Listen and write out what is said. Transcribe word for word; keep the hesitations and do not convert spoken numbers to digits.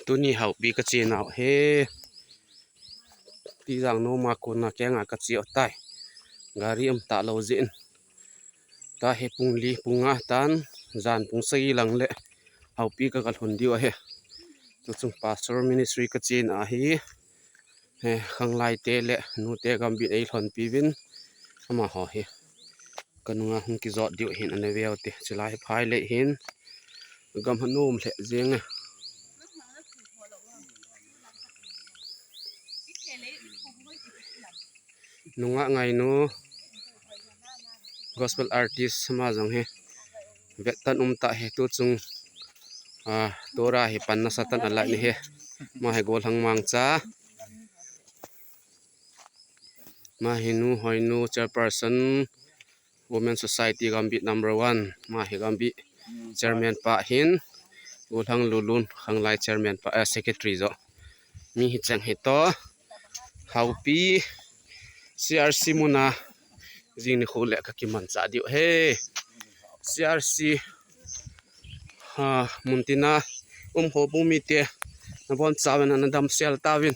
Tuni Haupi kache nau hi. Tijang nom a kona kenga kache u tai. Gari um talou jeh in. Tahi pung li pung nga tan jan pung sagi lang le Haupi kaga lhun diu ahi. Tuchung Pastor Ministry kache na ahi. He, khanglai te le nute gambih eilhonpi uvin. Amaho hi kanunga hung kijot diu ahin, ana veu te. Chulai hi phai le hin gam ha nom lheh jeng e. Nunga ngainu gospel artist ama jong hi vet tan um tah hi, tuchung, ah, Torah hi pan nasa tan alah ni hi. Ama hi Golhang Mangcha. Ama hi Nu Hoinu, chairperson, Women Society gambih number one. Ama hi gambih chairman pa ahin. Golhang Lulun, khanglai chairman pa, eh, secretary jo. Mi hicheng hito. Haupi C R C muna jing nikho le kakimanchah diu ahi. C R C, ha, mun tina um ho bung mite nabonchauvin, ana damsel tauvin.